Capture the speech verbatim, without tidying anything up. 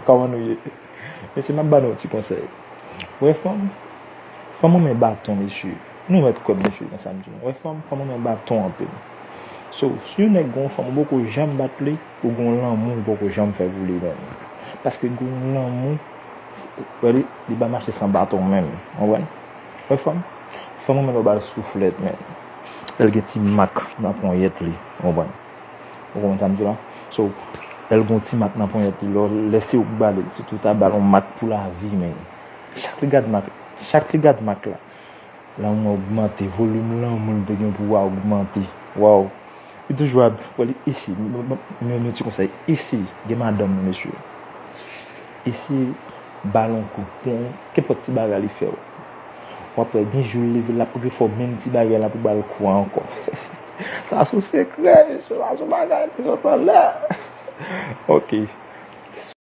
Kòman nou ye? Mesye, m ap ba nou yon ti konsèy. Wè fanm, fanm renmen baton, mesye. Nou mèt kwè m, mesye, nan sa m di nou. Wè fanm, fanm renmen baton anpil. So, si yon nèg gen yon fanm ou poko janm bat li, ou gen yon lanmou ou poko janm fè pou li menm. Paske gen yon lanmou, wè li, li pa mache san baton menm. Konprann? Wè fanm, fanm renmen lè w ba l souflèt menm. Lè l gen ti mak nan ponyèt li. Konprann? Ou konprann sa m di w la? So, lè l gen yon ti mak nan ponyèt li, lè, lè se ou k ba li l, sitou ta ba l yon mak pou lavi, men. Chak li gad mak, chak li gad mak la, lanmou an ogmante, volim lanmou li te gen pou ou a ogmante. Waw! Li toujou ap, wè li eseye, men, men, men ti konsèy, eseye, gen madanm, mesye. Eseye ba l yon kou, pran kenpòt ti bagay li fè w. W ap wè, gen jou l leve, l ap refè w menm ti bagay la pou ba l kou a ankò. Sa se yon sekrè, mesye, sa se yon bagay ki sot anlè. Ok.